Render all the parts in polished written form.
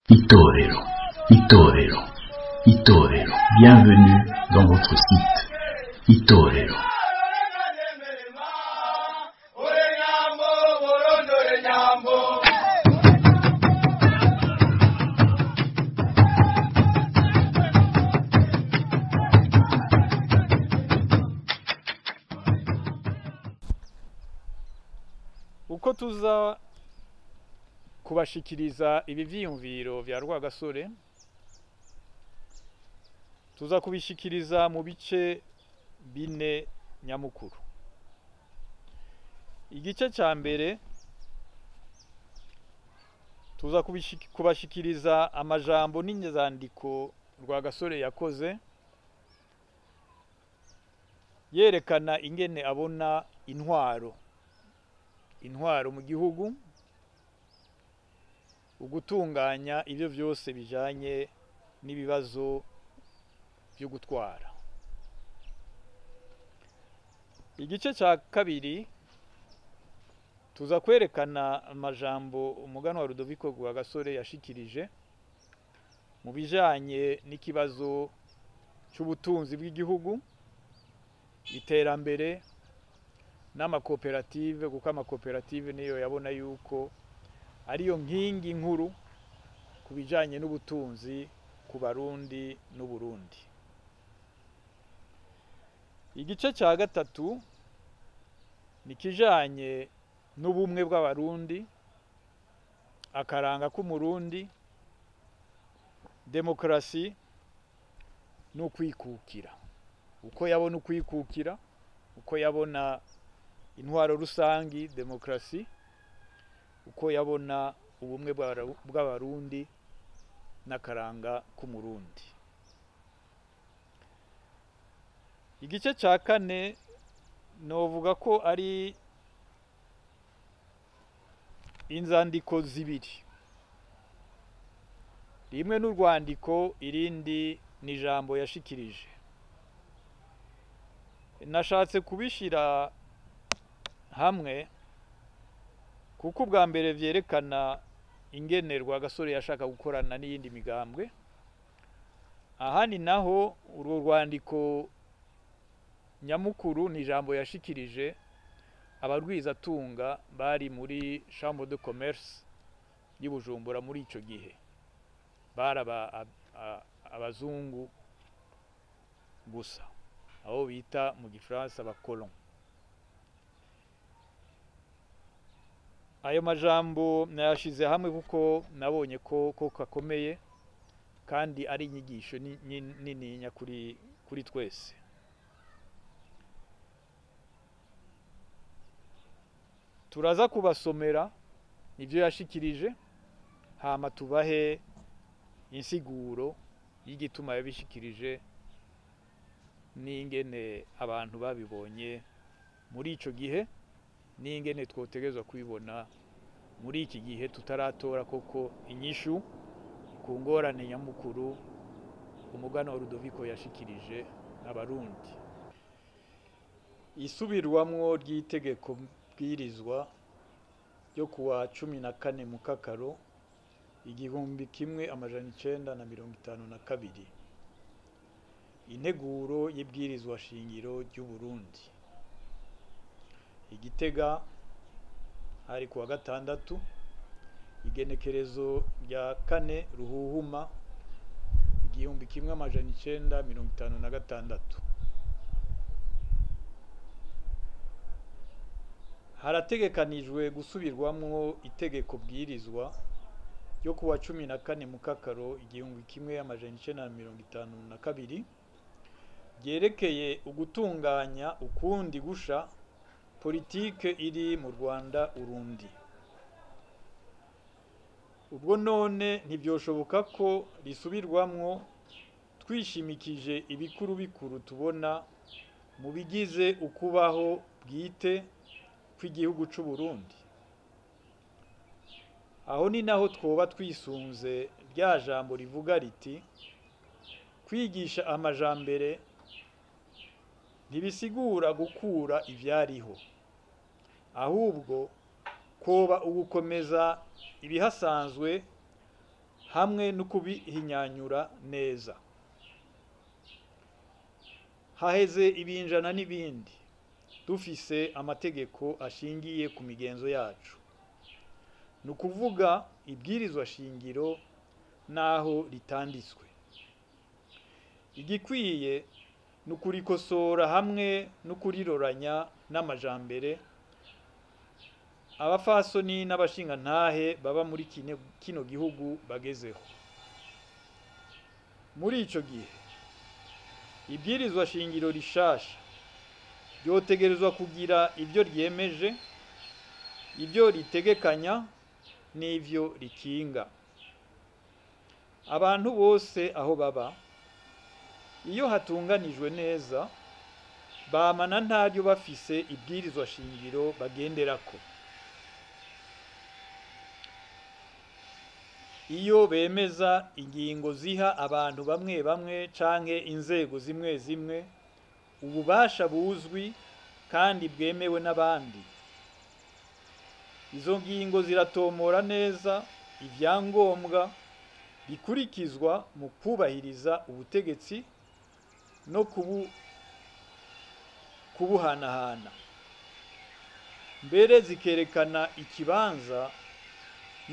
Itorero, Itorero, Itorero. Bienvenue dans votre site Itorero. Uko tuza kubashikiriza ibi vyiyumviro vya Rwagasore, tuza kubishikiriza mu bice bine nyamukuru. Igice ca mbere tuza kubashikiriza amajambo n'inzandiko Rwagasore yakoze yerekana ingene abona intwaro mu gihugu, ugutunganya ivyo vyose bijanye n'ibibazo vyo gutwara. Igice ca kabiri tuza kwerekana amajambo umuganwa Rudoviko Rwagasore yashikirije mu bijanye n'ikibazo c'ubutunzi bw'igihugu, iterambere n'amakoperative, kuko amakoperative niyo yabona yuko ariyo nkingi nkuru ku bijanye n'ubutunzi ku Barundi n'Uburundi. Igice ca gatatu ni kijanye n'ubumwe bw'Abarundi, akaranga k'Umurundi, demokrasi n'ukwikukira. Uko yabona ukwikukira, uko yabona intwaro rusangi demokrasi, uko yabona ubumwe bw'Abarundi n'akaranga k'Umurundi. Igice ca kane novuga ko ari inzandiko zibiri, rimwe n'urwandiko, irindi ni ijambo yashikirije. Nashatse kubishira hamwe kuko ubwa mbere vyerekana ingene Rwagasore yashaka gukorana n'iyindi migambwe. Ahandi naho urwo rwandiko nyamukuru ni ijambo yashikirije abarwizatunga bari muri Chambre de Commerce y'i Bujumbura muri ico gihe, bari abazungu gusa, abo bita mu gifaransa abakolon. Ayo majambo nayashize hamwe kuko nabonye ko kakomeye kandi ari inyigisho nininya kuri twese. Turaza kubasomera ivyo yashikirije, hama tubahe insiguro y'igituma yabishikirije n'ingene abantu babibonye muri ico gihe, n'ingene twotegerezwa kubibona muri iki gihe tutaratora koko inyishu ku ngorane nyamukuru umuganwa Rudoviko yashikirije Abarundi. Isubirwamwo ry'itegeko bwirizwa ryo kuwa 14 Mukakaro 1952, integuro y'ibwirizwa shingiro ry'u Burundi. Igitega hari kuwa gatandatu, igenekerezo rya 4 Ruhuhuma 1956. Harategekanijwe gusubirwamwo itegeko bwirizwa ryo kuwa 14 Mukakaro 1952 ryerekeye ugutunganya ukundi gusha politike iri mu Rwanda Urundi. Ubwo none ntivyoshoboka ko risubirwamwo twishimikije ibikuru bikuru tubona mu bigize ukubaho bwite kw'igihugu c'u Burundi. Aho ni naho twoba twisunze rya jambo rivuga riti kwigisha amajambere ntibisigura gukura ivyariho, ahubwo koba ugukomeza ibihasanzwe hamwe no kubihinyanyura neza. Haheze ibinjana n'ibindi dufise amategeko ashingiye ku migenzo yacu, ni ukuvuga ibwirizwa shingiro n'aho ritanditswe. Igikwiye ni ukurikosora hamwe no kuriroranya n'amajambere abafasoni n'abashingantahe baba muri kino gihugu bagezeho. Muri ico gihe ibwirizwa shingiro rishasha ryotegerezwa kugira ivyo ryemeje, ivyo ritegekanya n'ivyo rikinga. Abantu bose aho baba, iyo hatunganijwe neza, bamana ntaryo bafise ibwirizwa shingiro bagenderako. Iyo bemeza ingingo ziha abantu bamwe bamwe canke inzego zimwe zimwe ububasha buzwi kandi bwemewe n'abandi, izo ngingo ziratomora neza ivyangombwa bikurikizwa mu kubahiriza ubutegetsi no kubuhanahana, mbere zikerekana ikibanza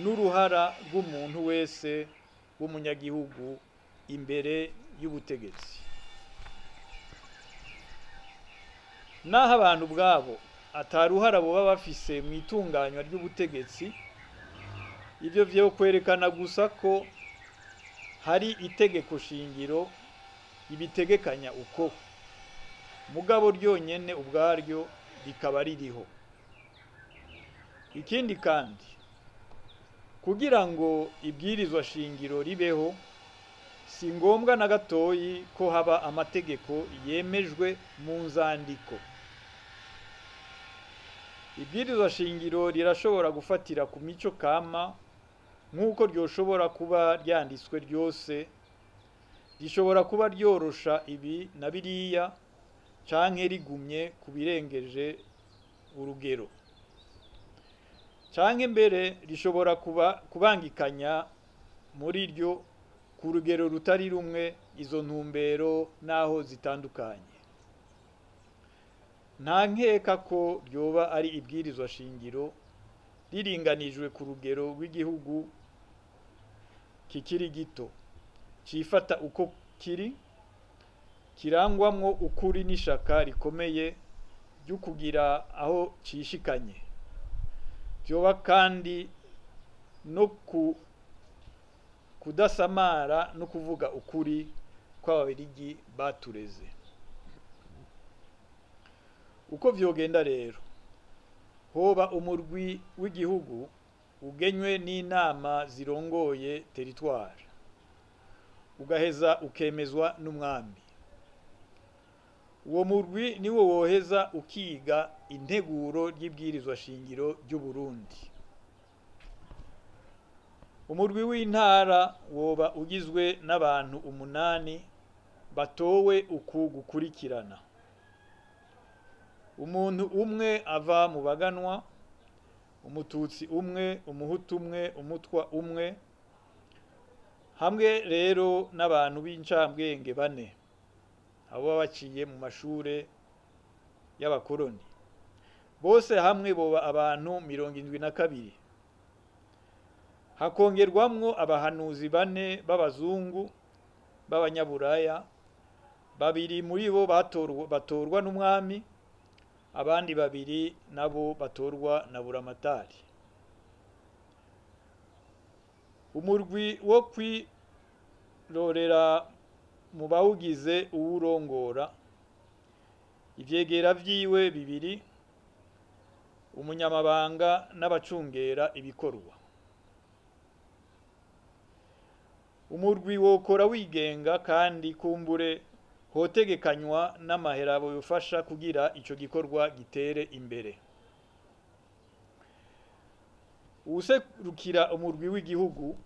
n'uruhara rw'umuntu wese w'umunyagihugu imbere y'ubutegetsi. Naho abantu ubwabo ataruhara boba bafise mu itunganywa ry'ubutegetsi, ivyo vyo kwerekana gusa ko hari itegeko shingiro ibitegekanya uko, mugabo ryonyene ubwaryo rikaba ririho. Ikindi kandi, kugira ngo ibwirizwa shingiro ribeho, si ngombwa na gatoyi ko haba amategeko yemejwe mu nzandiko. Ibwirizwa shingiro rirashobora gufatira ku mico kama nk'uko ryoshobora kuba ryanditswe ryose, rishobora kuba ryorosha ibi na biriya canke rigumye ku birengeje urugero, canke mbere rishobora kuba kubangikanya muri ryo ku rugero rutari rumwe izo ntumbero n'aho zitandukanye. Nta nkeka ko ryoba ari ibwirizwa shingiro riringanijwe ku rugero rw'igihugu kikiri gito, cifata uko kiri, kirangwamwo ukuri n'ishaka rikomeye ryo kugira aho cishikanye. Vyoba kandi no kudasamara no kuvuga ukuri kw'Ababirigi batureze. Uko vyogenda rero, hoba umurwi w'igihugu ugenywe n'inama zirongoye teritware, ugaheza ukemezwa n'umwami. Uwo murwi niwo woheza ukiga integuro ry'ibwirizwa shingiro ry'u Burundi. Umurwi w'intara woba ugizwe n'abantu 8 batowe uku gukurikirana: umuntu umwe ava mu baganwa, umututsi umwe, umuhutu umwe, umutwa umwe, hamwe rero n'abantu b'incambwenge 4, abo baciye mu mashure y'abakoroni. Bose hamwe boba abantu 72. Hakongerwamwo abahanuzi 4 b'abazungu b'abanyaburaya, 2 muri bo batorwa n'umwami, abandi 2 nabo batorwa na buramatari. Umurwi wo kwirorera mu bawugize uwurongora, ivyegera vyiwe 2, umunyamabanga n'abacungera ibikorwa. Umurwi wokora wigenga kandi kumbure hotegekanywa n'amahera yofasha kugira ico gikorwa gitere imbere. Uwuserukira umurwi w'igihugu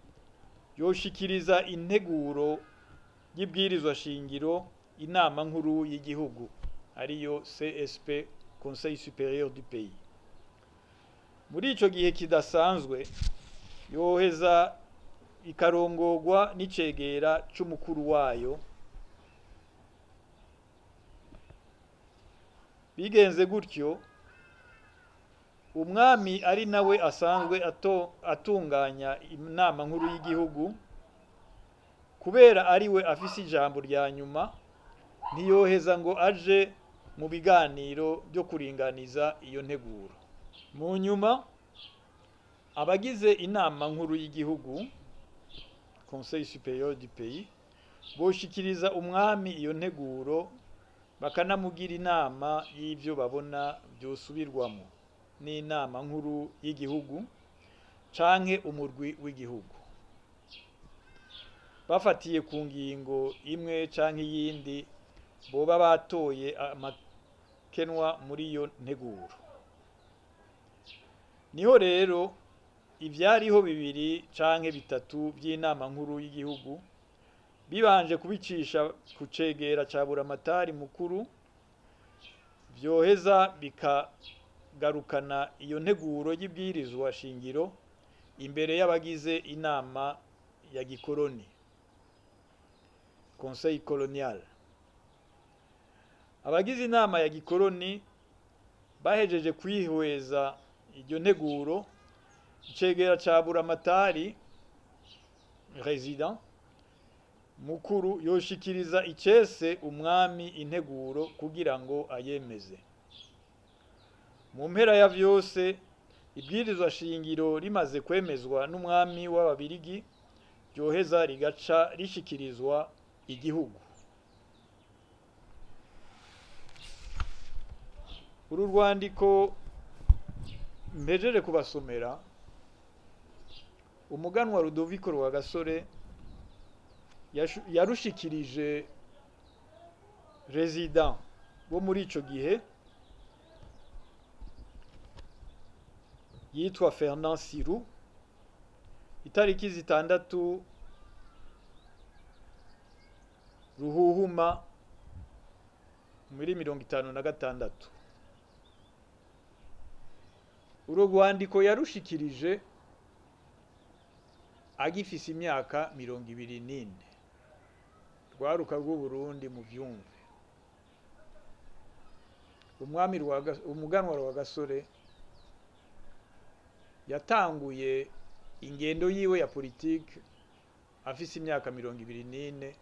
yoshikiriza integuro y'ibwirizwa shingiro inama nkuru y'igihugu, ariyo CSP, Conseil Supérieur du Pays. Muri ico gihe kidasanzwe yoheza ikarongorwa n'icegera c'umukuru wayo. Bigenze gutyo, umwami ari nawe asanzwe atunganya inama nkuru y'igihugu, kubera ari we afise ijambo rya nyuma, ntiyoheza ngo aje mu biganiro byo kuringaniza iyo nteguro. Mu nyuma, abagize inama nkuru y'igihugu, Conseil supérieur du pays, boshikiriza umwami iyo nteguro, bakanamugira inama y'ivyo babona vyosubirwamo n'inama nkuru y'igihugu canke umurwi w'igihugu, bafatiye ku ngingo imwe canke iyindi boba batoye amakenwa muri iyo nteguro. Niho rero ivyariho bibiri canke bitatu vy'inama nkuru y'igihugu bibanje kubicisha ku cegera ca buramatari mukuru, vyoheza bikagarukana iyo nteguro y'ibwirizwa shingiro imbere y'abagize inama ya gikoroni, Conseil colonial. Abagize inama ya gikoroni bahejeje kwihweza iryo nteguro, icegera ca buramatari resident mukuru yoshikiriza icese umwami integuro kugira ngo ayemeze. Mu mpera ya vyose, ibwirizwa shingiro rimaze kwemezwa n'umwami w'Ababirigi, ryoheza rigaca rishikirizwa igihugu. Uru rwandiko mpejeje kubasomera, umuganwa Rudoviko Rwagasore yarushikirije resident wo muri ico gihe yitwa Fernand Siru, itariki 6 Ruhuhuma muri 56. Uru rwandiko yarushikirije agifise imyaka 24. Rwaruka rw'Uburundi mu vyumve. Umwami umuganwa Rwagasore yatanguye ingendo yiwe ya politike afise imyaka 24,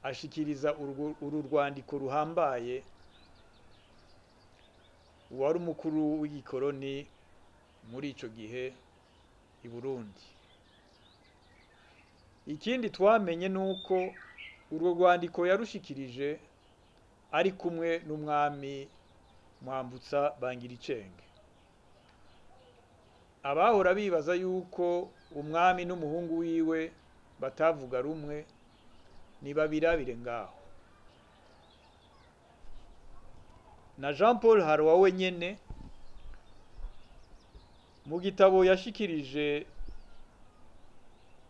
ashikiriza uru rwandiko ruhambaye uwari umukuru w'igikoroni muri ico gihe i Burundi. Ikindi twamenye nuko urwo rwandiko yarushikirije ari kumwe n'umwami Mwambutsa Bangiricenge. Abahora bibaza yuko umwami n'umuhungu wiwe batavuga rumwe, nibabirabire ngaho. Na Jean Paul Harroy wenyene mu gitabo yashikirije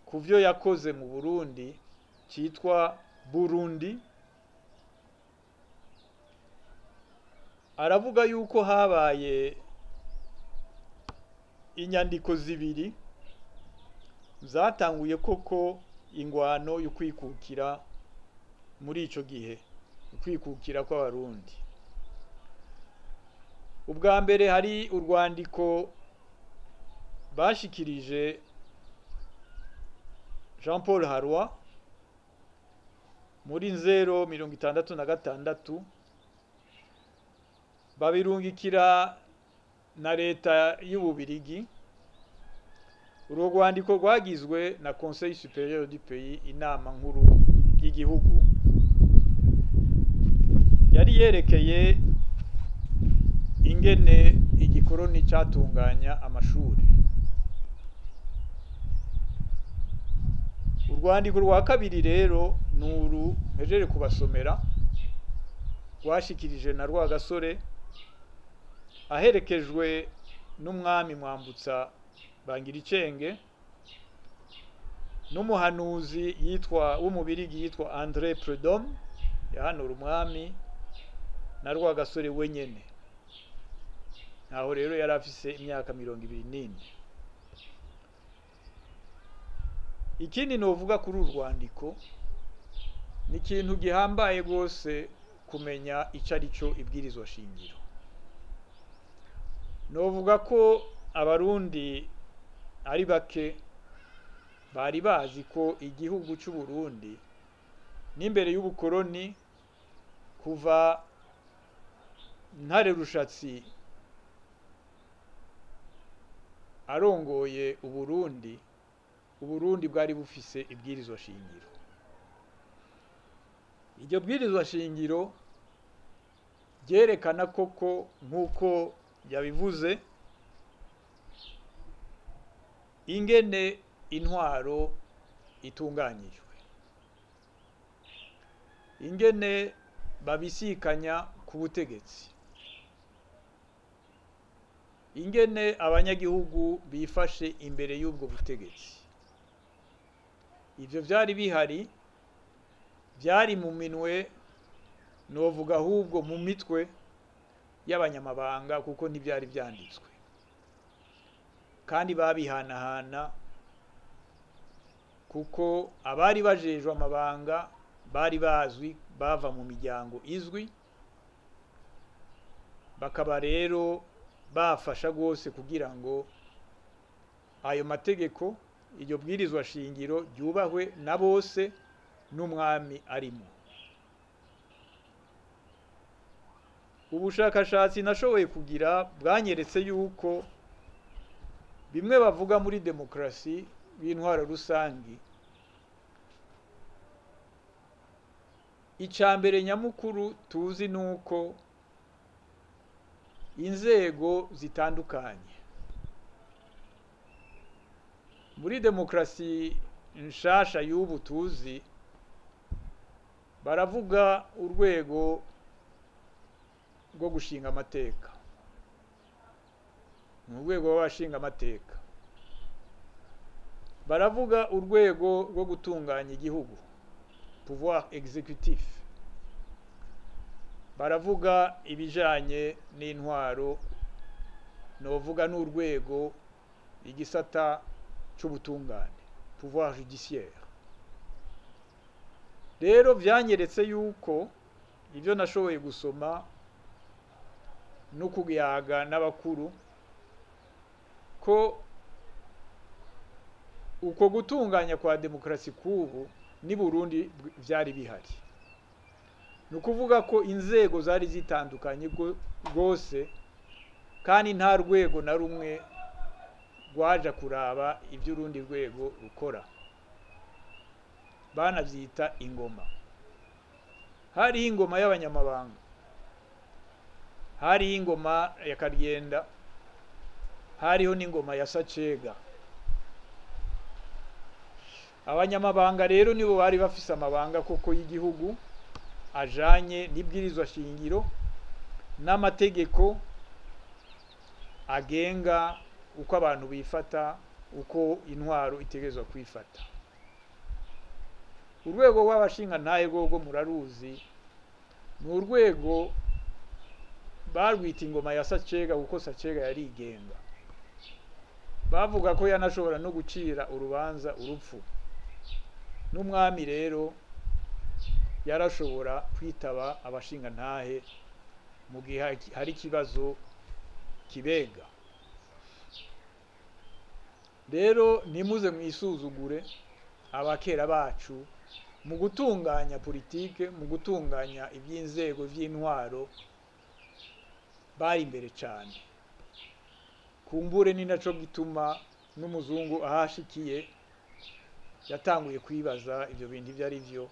kuvyo yakoze mu Burundi citwa Burundi, aravuga yuko habaye inyandiko zibiri zatanguye koko ingwano yo kwikukira muri ico gihe, ukwikukira kw'Abarundi. Ubwa mbere hari urwandiko bashikirije Jean Paul Harroy muri 066, babirungikira na leta y'Ububirigi. Urwo rwandiko rwagizwe na Conseil supérieur du pays, inama nkuru y'igihugu, yari yerekeye ingene igikoroni catunganya amashuri. Urwandiko rwa kabiri rero nuru mpejeje kubasomera, rwashikirije na Rwagasore aherekejwe n'umwami Mwambutsa Bangiricenge n'umuhanuzi yitwa w'umubirigi yitwa André Prudhomme, yahanura umwami, na Rwagasore wenyene. Aho rero yari afise imyaka 24. Ikindi novuga kuri uru rwandiko ni ikintu gihambaye rwose kumenya ico ari cyo ibwirizwa shingiro. Novuga ko Abarundi ari bake bari bazi ko igihugu c'u Burundi n'imbere y'ubukoroni, kuva Ntare Rushatsi arongoye Uburundi, Uburundi bwari bufise ibwirizwa shingiro. Iryo bwirizwa shingiro ryerekana koko, nk'uko yabivuze, ingene intwaro itunganyijwe, ingene babisikanya ku butegetsi, ingene abanyagihugu bifashe imbere y'ubwo butegetsi. Ivyo vyari bihari, vyari mu minwe, novuga ahubwo mu mitwe y'abanyamabanga, kuko ntivyari vyanditswe, kandi babihanahana kuko abari bajejwe amabanga bari bazwi, bava mu miryango izwi, bakaba rero bafasha rwose kugira ngo ayo mategeko, iryo bwirizwa shingiro ryubahwe na bose n'umwami arimo. Ubushakashatsi nashoboye kugira bwanyeretse yuko bimwe bavuga muri demokarasi b'intwaro rusangi, icya mbere nyamukuru tuzi nuko inzego zitandukanye muri demokarasi nshasha y'ubu tuzi, baravuga urwego rwo gushinga amateka, ni urwego rw'abashinga amateka. Baravuga urwego rwo gutunganya igihugu, pouvoir exécutif. Baravuga ibijanye n'intwaro, novuga n'urwego igisata c'ubutungane, pouvoir judiciaire. Rero vyanyeretse yuko ivyo nashoboye gusoma no kuyaga n'abakuru, ko uko gutunganya kwa demokarasi kubu ni Burundi vyari bihari. Ni ukuvuga ko inzego zari zitandukanye rwose, kandi nta rwego na rumwe rwaja kuraba ivyo urundi rwego rukora. Banavyita ingoma. Hariho ingoma y'abanyamabanga, hariho ingoma ya Karyenda, hariho n'ingoma ya Sacega. Abanyamabanga rero nibo bari bafise amabanga koko y'igihugu ajanye n'ibwirizwa shingiro n'amategeko agenga uko abantu bifata, uko intwaro itegerezwa kwifata. Urwego rw'abashinga ntahe rwo muraruzi, ni urwego barwita ingoma ya Sacega kuko Sacega yarigenga. Bavuga ko yanashobora no gucira urubanza urupfu. N'umwami rero yarashobora kwitaba abashinga ntahe mu gihe hari ikibazo kibega. Rero ntimuze mwisuzugure abakera bacu mu gutunganya politike, mu gutunganya iby'inzego vy'intwaro, bari imbere cyane. Kumbure ni naco gituma n'umuzungu ahashikiye yatanguye kwibaza ivyo bintu ivyo ari vyo,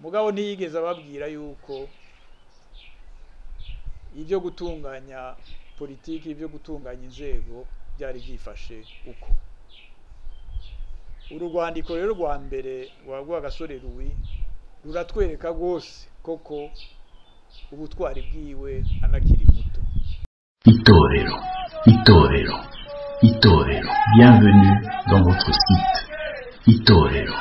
mugabo ntiyigeze ababwira yuko ibyo gutunganya politiki, ibyo gutunganya inzego byari byifashe uko. Uru rwandiko rero rwa mbere rwa Rwagasore Louis ruratwereka rwose koko ubutwari bwiwe anakiri muto. Itorero, Itorero, Itorero. Bienvenue dans votre site Itorero.